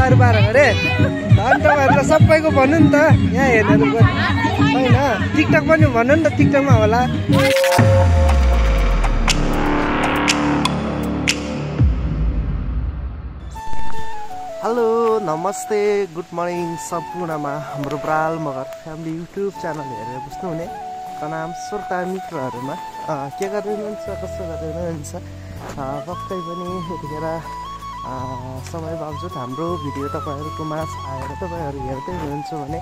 तपाईँहरू 12 गरे अनि तपाईँहरूलाई सबैको भन्नु नि त यहाँ हेर्नेहरूको होइन टिकटक पनि भन्नु नि त टिकटकमा होला हेलो नमस्ते गुड मर्निङ सम्पूर्णमा हाम्रो Baral Magar family YouTube channel हेरेर बस्नुहुने प्रणाम श्रोता मित्रहरूमा के गर्दै हुनुहुन्छ कस्तो गर्दै हुनुहुन्छ पक्कै पनि यतिखेर समय बावजुद हाम्रो भिडियो तपाईँहरूको माझ आएर तपाईँहरू हेर्दै हुनुहुन्छ भने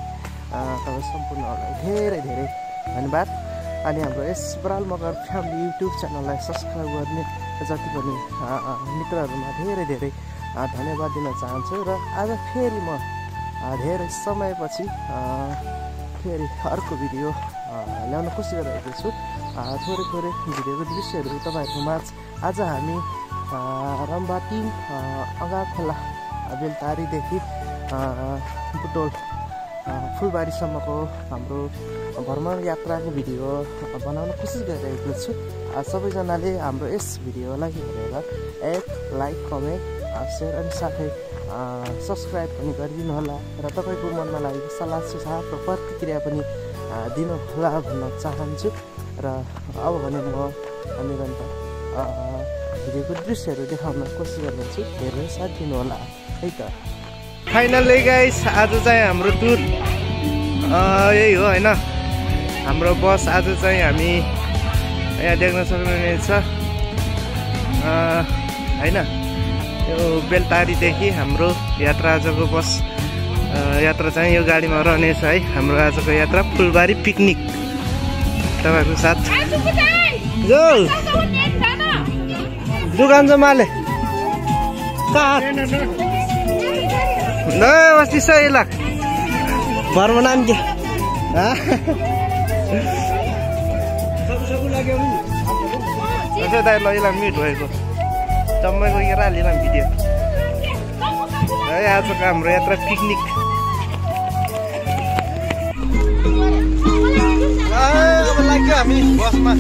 तपाईँ सम्पूर्णहरूलाई धेरै धेरै धन्यवाद अनि हाम्रो यस बराल मगर फ्यामिली युट्युब च्यानललाई सब्सक्राइब गर्ने जति पनि मित्रहरूमा धेरै धेरै धन्यवाद दिन चाहन्छु र आज फेरि म धेरै समयपछि फेरि अर्को भिडियो ल्याउन कोसिस गरिरहेको छु थोरै थोरै भिडियोको दृश्यहरू तपाईँहरूको माझ आज हामी रम्बा 3 अगाखोला बेलतारीदेखि बुटोल फुलबारीसम्मको हाम्रो भ्रमण यात्राको भिडियो बनाउन कोसिस गरिरहेको छु सबैजनाले हाम्रो यस भिडियोलाई हेरेर एक लाइक कमेन्ट सेयर अनि साथै सब्सक्राइब पनि गरिदिनु होला र तपाईँको मनमा लागेको सल्लाह सुझाव र प्रतिक्रिया पनि दिनु होला भन्न चाहन्छु र अब भने म निरन्तर भिडियोको दृश्यहरू देखाउन कोसिस गर्नेछु हेरेर साथ दिनु होला है त फाइनली गाइस आज चाहिँ हाम्रो टुर यही हो होइन हाम्रो बस आज चाहिँ हामी यहाँ देख्न सक्नुहुनेछ होइन यो बेलतारीदेखि हाम्रो यात्रा आजको बस यात्रा चाहिँ यो गाडीमा रहनेछ है हाम्रो आजको यात्रा फुलबारी पिकनिक तपाईँहरूको साथ जो दुकान चाहिँ माले अस्ति सही लाख घरमा नाम के दाइ ल मिट भएको जम्मैको यहाँ हालिरहँ भिडियो है आजको हाम्रो यात्रा पिकनिक अब लाग्यो हामी बसमा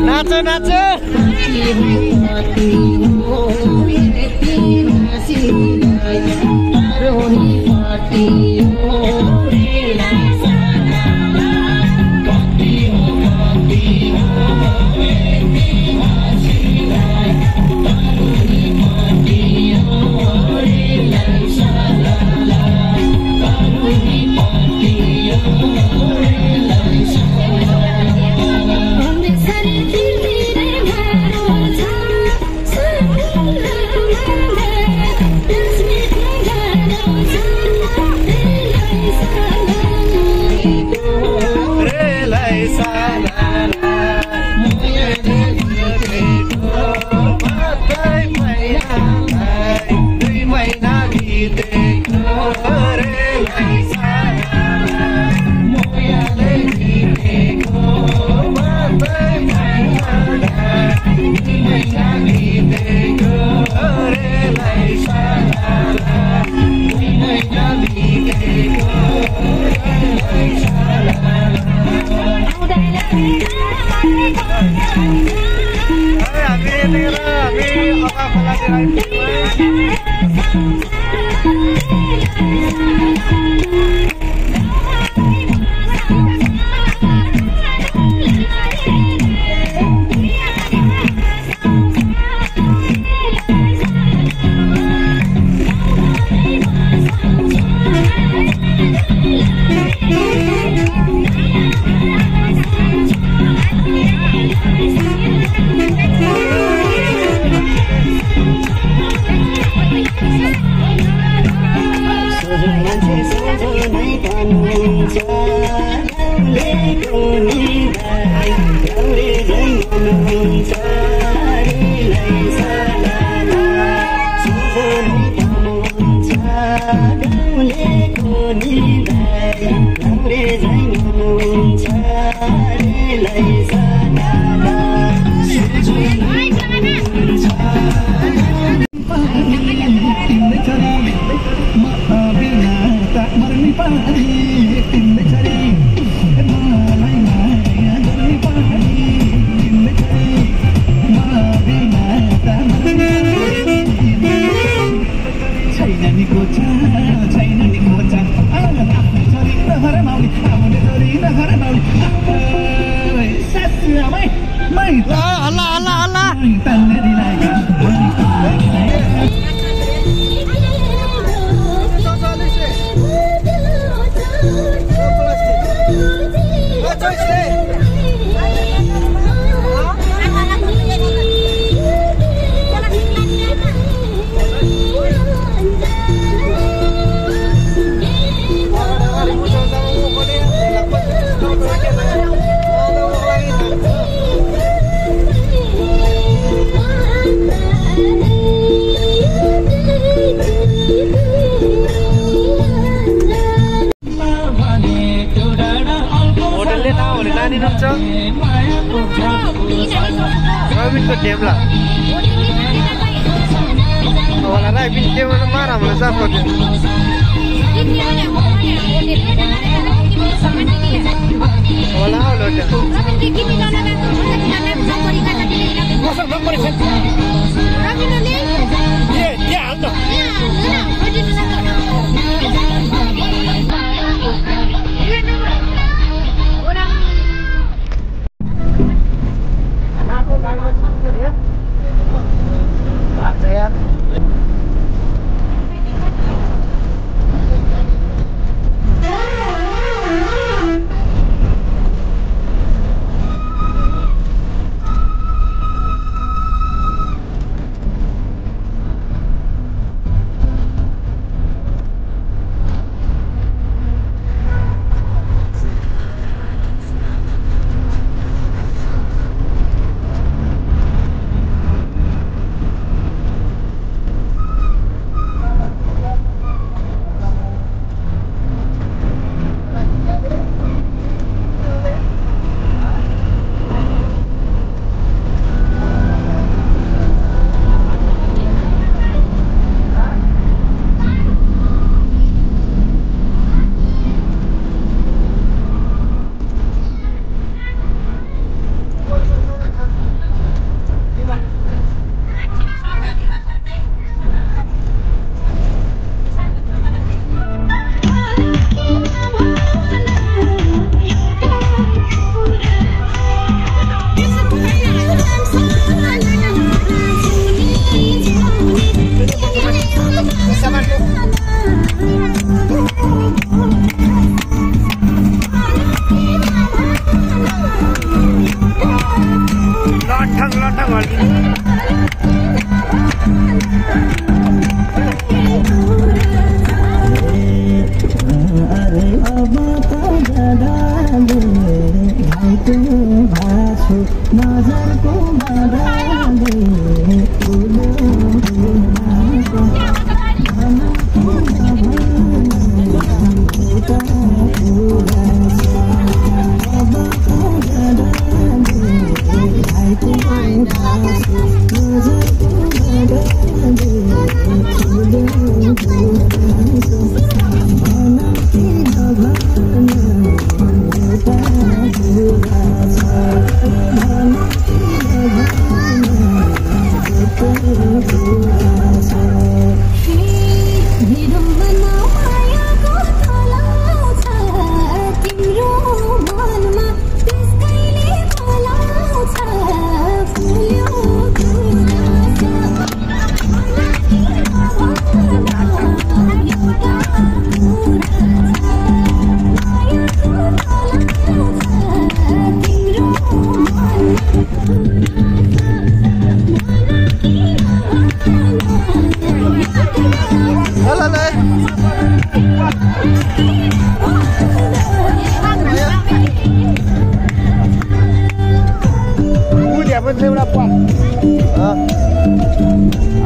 नाचो नाचो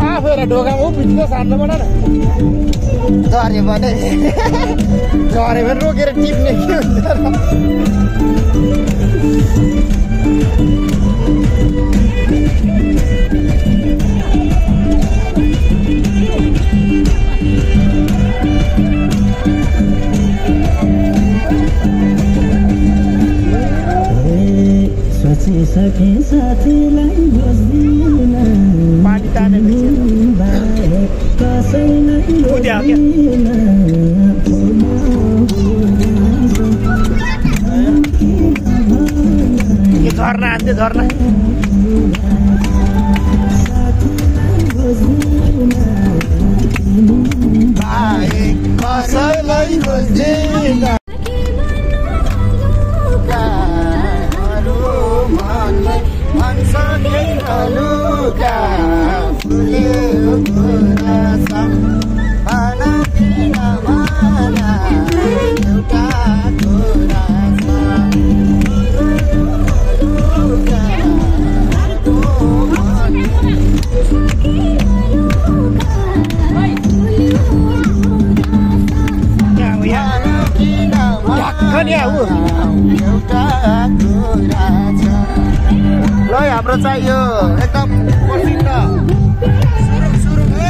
आफूलाई ढोकामा भित्र सार्नु पर्छ झऱ्यो भने रोकेर टिप्ने के हुन्छ सके साथीलाई बुझ्दिन पानी ताने कसैलाई झर्ना हान्थ्यो झर्ना कसैलाई बुझ्दिन ल हाम्रो चाहियो एकदम प्रसिद्ध सुरु गाई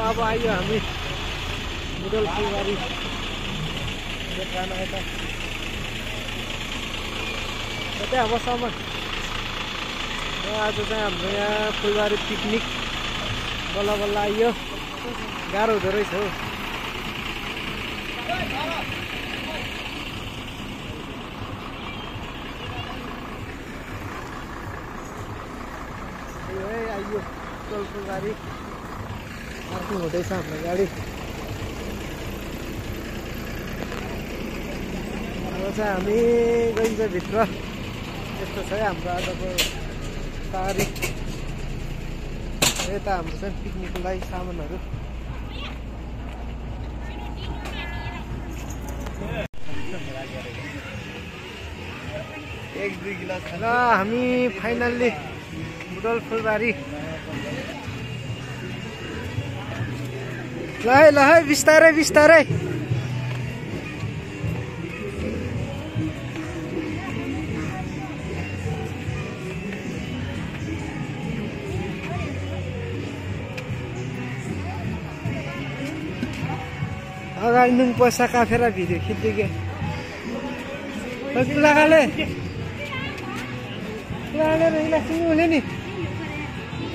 अब आइयो हामी मुडल फुलबारी कतै अबसम्म आज चाहिँ हाम्रो यहाँ फुलबारी पिकनिक बल्ल बल्ल आइयो गाह्रो हुँदो रहेछ हौ आइयो मुडल फुलबारी पार्किङ हुँदैछ हाम्रो गाडी अब चाहिँ हामी गइन्छ भित्र यस्तो छ है हाम्रो आजको तारिख यता हाम्रो चाहिँ पिकनिकको लागि सामानहरू र हामी फाइनल्ली मुडल फुलबारी ल है बिस्तारै बिस्तारै अगाडि नुन पैसा काफेर भिडियो खिच्दै के लगाले हुने नि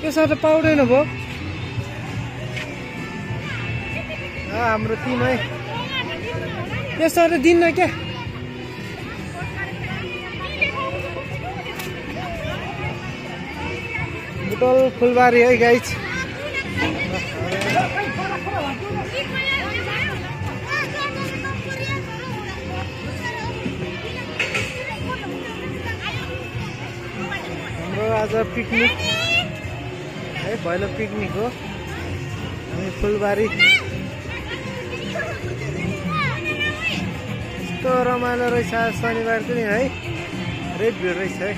त्यसो त पाउँदैन भयो हाम्रो टिम है त्यसो त दिन्न क्या मुडल फुलबारी है गाइज आज पिकनिक है, भैलो पिकनिक हो। हामी फुलबारी यस्तो रमाइलो रहेछ। शनिबार पनि है, धेरै भिड रहेछ है।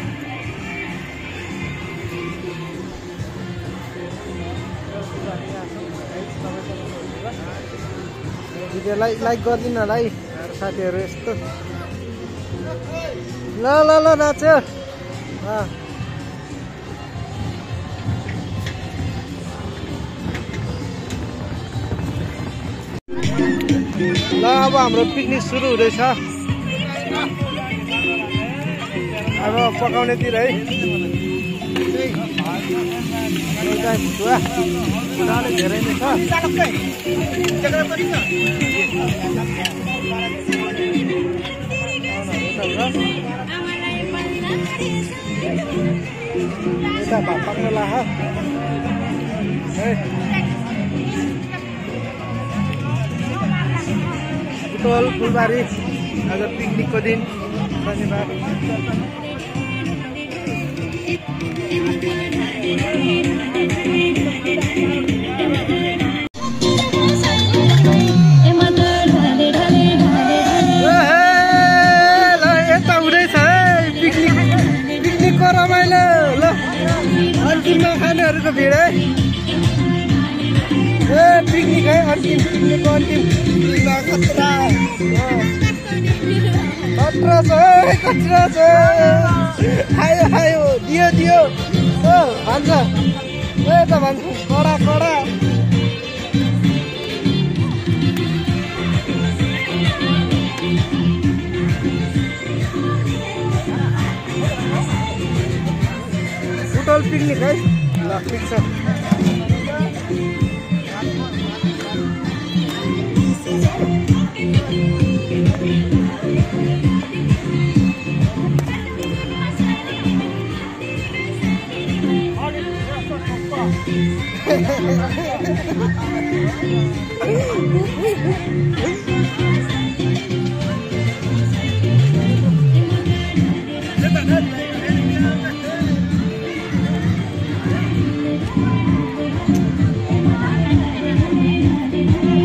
भिडियोलाई लाइक गरिदिनु होला है साथीहरू। यस्तो ल ल ल नाच्यो। ल अब हाम्रो पिकनिक सुरु हुँदैछ। अब पकाउनेतिर है। धेरै नै छ। यता भात पाक्न लाह बुटोल फुलबारी। आज पिकनिकको दिन शनिबार। यता हुँदैछ है पिकनिकको रमाइलो। ल अन्तिममा खानेहरूको भिड है। ए पिकनिक है, अन्तिम पिकनिकको अन्तिम। कचरा छ है, कचरा छ। खायो खायो, दियो दियो भन्छ। यता भन्छ कडा कडा। बुटोल पिकनिक है। ल ठिक छ।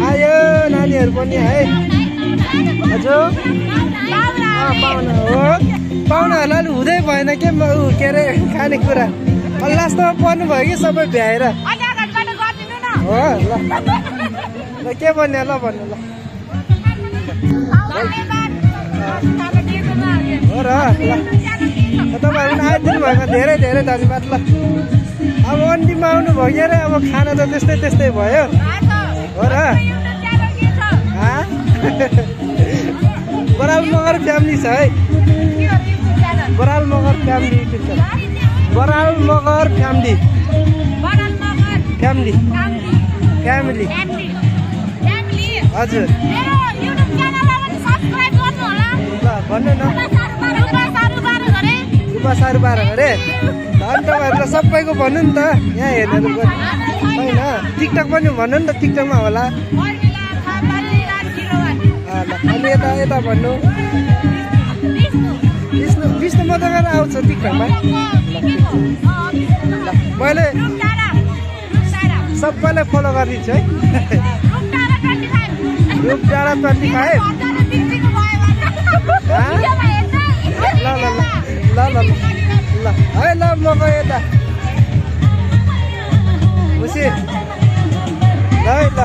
आयो नानीहरू पनि है। हजुर पाहुना हो। पाहुनाहरूलाई हुँदै भएन के के अरे खानेकुरा। लास्टमा पर्नु भयो कि सबै भ्याएर हो। ल के भन्ने ल भन्नु ल। हो र तपाईँहरू पनि आइदिनु भएको धेरै धेरै धन्यवाद। ल अब अन्तिममा आउनु भयो के अरे। अब खाना त त्यस्तै त्यस्तै भयो हो र। बराल मगर फ्यामिली छ है। Baral Magar family YouTube channel. Baral Magar family family family हजुर। ल भन्नु न। रुपा सारू 12 अरे धन तपाईँहरूलाई सबैको भन्नु नि त। यहाँ हेर्नेहरू होइन टिकटक पनि भन्नु नि त। टिकटकमा होला। अनि यता यता भन्नु। विष्णु मदगर आउँछ टिकटकमा। मैले सबैलाई फलो गरिदिन्छु है। रूप डाँडा 25। ल ल ल ल ल है ल म गएँ यता खुसी ल है ल।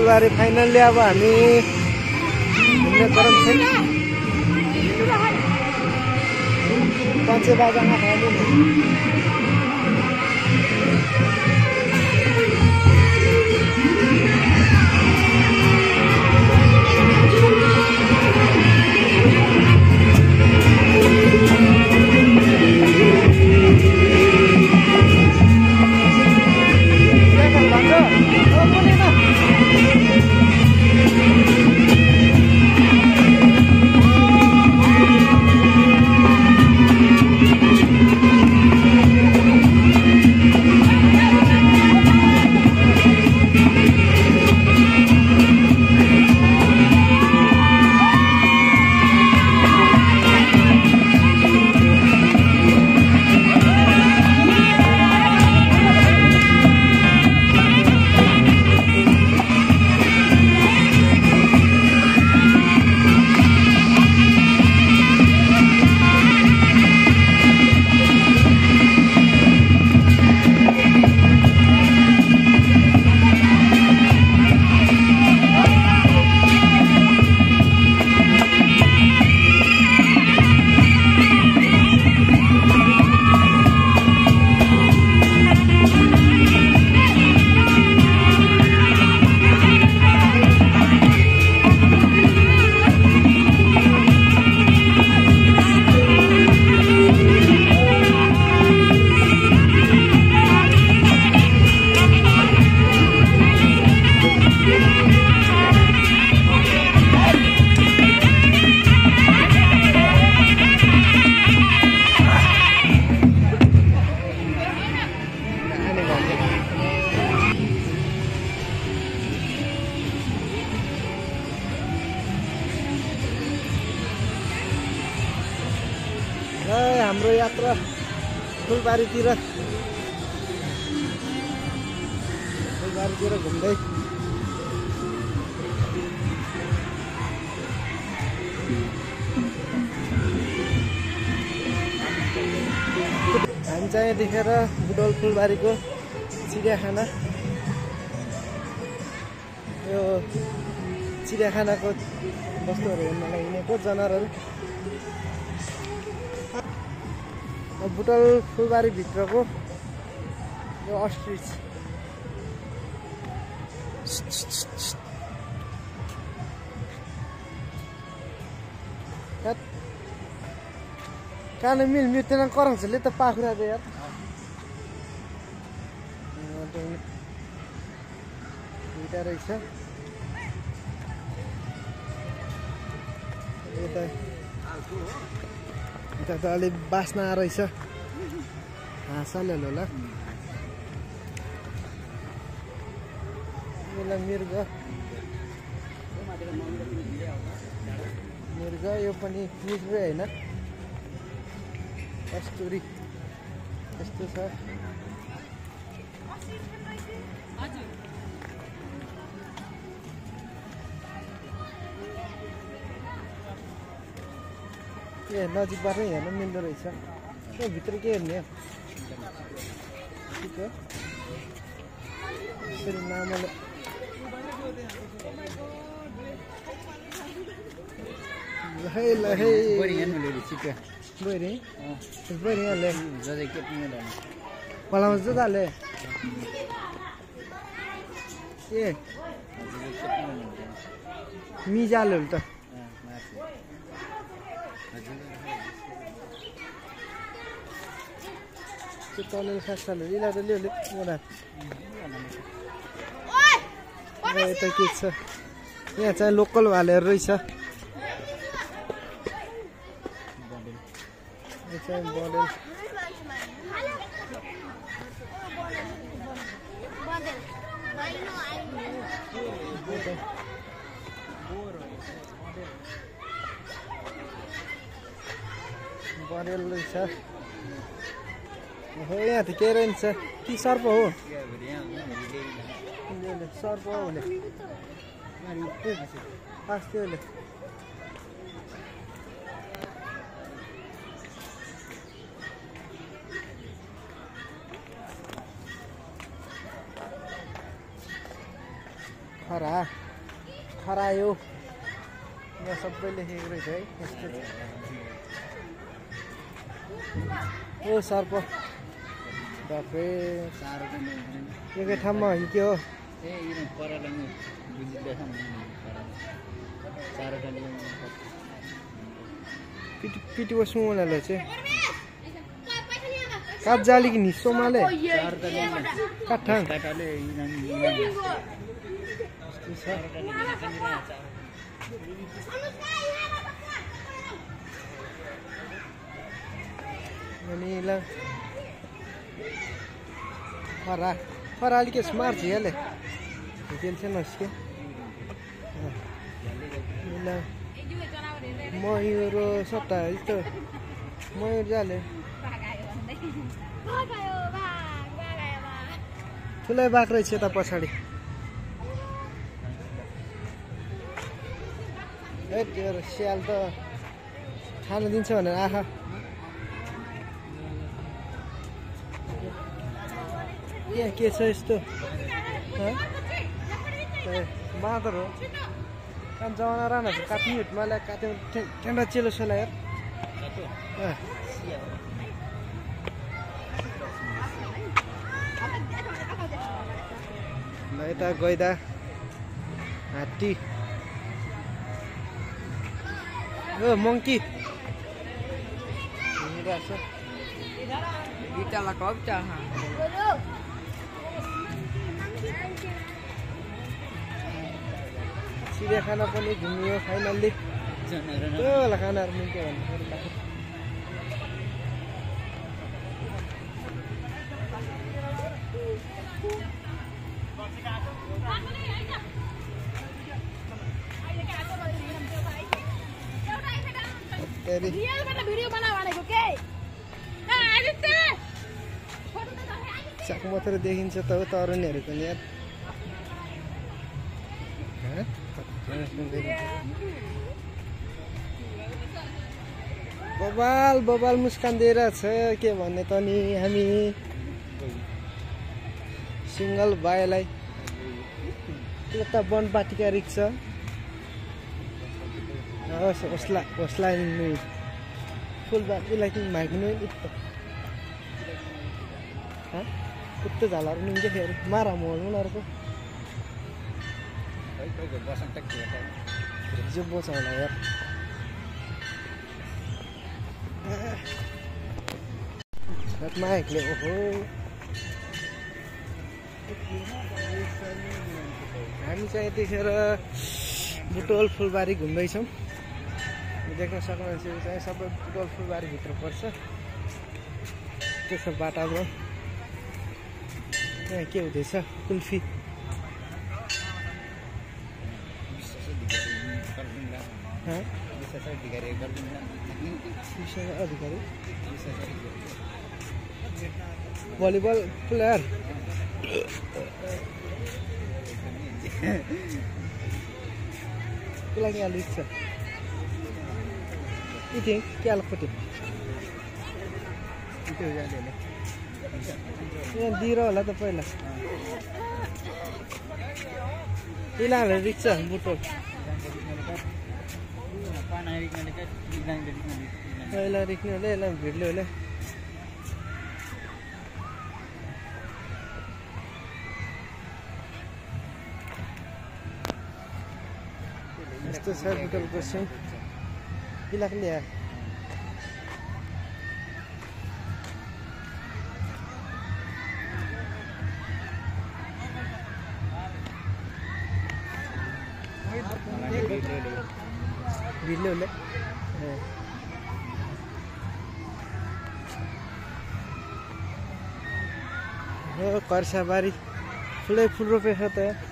फुलबारी फाइनल्ली अब हामी घुम्ने क्रम छैन पञ्चे बाजामा खानु हाम्रो यात्रा फुलबारीतिर घुम्दै हामी चाहिँ देखेर बुटवल फुलबारीको चिडियाखाना यो चिडियाखानाको वस्तुहरू हेर्नलाई हिँडेको जनावरहरू बुटवल फुलबारी भित्रको यो अस्ट्रिच कान मिल मिल्दैन कराउँछले त पाखुरा दे यार दुईटा रहेछ यता त अलि बास्ना रहेछ हाँसले होला मृग यो पनि मिर्गै होइन कस्तुरी यस्तो छ ए नजिकबाटै हेर्न मिल्दो रहेछ यो भित्र के हेर्ने ठिक हो यसरी नामले पलाउँछ दाले ए मिजाले त तल खासहरू इला त ल्याउले यता के छ यहाँ चाहिँ लोकल भालेहरू रहेछ बडेल बडेल रहेछ यहाँ त के रहेछ कि सर्प हो सर्प हो भने अस्तिले खरा खरायो यहाँ सबै लेखेको रहेछ है यस्तो ओ सर्प बाफ्रे एकै ठाउँमा हो के हो पिटी बस्नु उनीहरूलाई चाहिँ काठ जाली कि निस्सो माले काठाङ अनि ल खरा अलिक स्मार्ट झियाले त्यसले नस्के ल मयूर सट्टा यस्तो मयूर जाले ठुलै बाघ रहेछ यता पछाडि ए त्यो स्याल त खान दिन्छ भनेर आँखा के छ यस्तो बाँदर हो काम जमाना रहना काट्ने मलाई काट्यो टेन्डा चेलो छ यार यता गैदा हात्ती ओ मङ्की चिडियाखाना पनि घुमियो फाइनल्ली त्यो होला खानाहरू मिल्थ्यो भन्नु चाक मात्र देखिन्छ त हो तरुणीहरू पनि यार बबाल बबाल मुस्कान दिएर छ के भन्ने त नि हामी सिङ्गल भाइलाई त्यो त वनपाटीका रिक्छ उसलाई फुलबारीलाई तिमी माग्नु कुत्तो झालाहरू निन्छ फेरि मारा मोल उनीहरूको जो बोच होला यार माइकले ओहो हामी चाहिँ यतिखेर बुटोल फुलबारी घुम्दैछौँ देख्न सक्नुहुन्छ यो चाहिँ सबै बुटोल फुलबारीभित्र पर्छ त्यसको बाटामा यहाँ के हुँदैछ कुल्फी अधिकारी भलिबल प्लेयर त्यसलाई के अलिक छ इथे के अलपट्टि यहाँ दिएर होला त पहिला इलामहरू रिक्छ बुटोल यसलाई रिक्ने होला यसलाई भिडले होला यस्तो छ बुटोलको सिन इलाक ल्याए भिडले होला हो कर्साबारी ठुलै फुल रोपेको छ त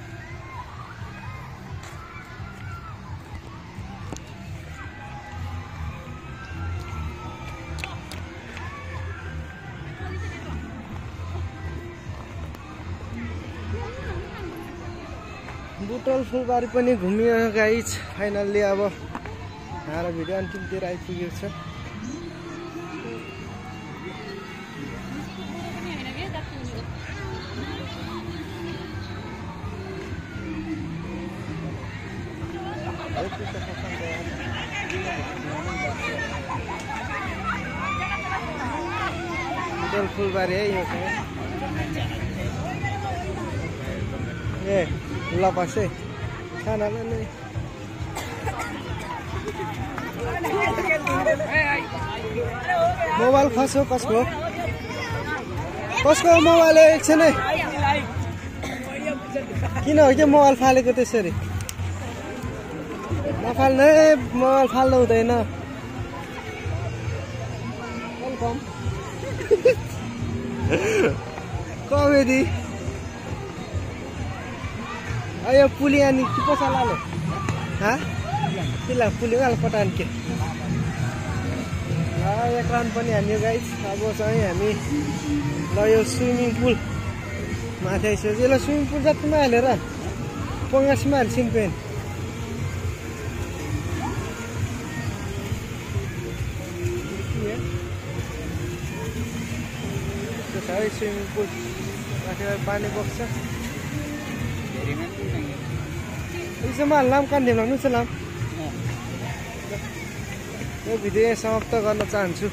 बुटोल फुलबारी पनि घुमियो गाइज फाइनल्ली अब हाम्रो भिडियो अन्तिमतिर आइपुगेको छ भयो त्यो चाहिँ फुलबारी है यो चाहिँ ए ल बस है खाना नै मोबाइल खस्यो कसको मोबाइल एकछिन है किन हो कि मोबाइल फालेको त्यसरी नफाल्ने मोबाइल फाल्नु हुँदैन कमेडी यो पुली अनि के कसो लालो हाँ किला पुली गाल पटान के एक राउन्ड पनि हान्यो गाइस अब चाहिँ हामी ल यो स्विमिङ पुल माथि आइसक्यो यसलाई स्विमिङ पुल जतिमा हालेर पङ्गासमा हाल्छौँ पेन त्यो छ है स्विमिङ पुल माथिबाट पानी बग्छ यसमा हाल्लाम कान्देम लाग्नु छ लाम यो भिडियो समाप्त गर्न चाहन्छु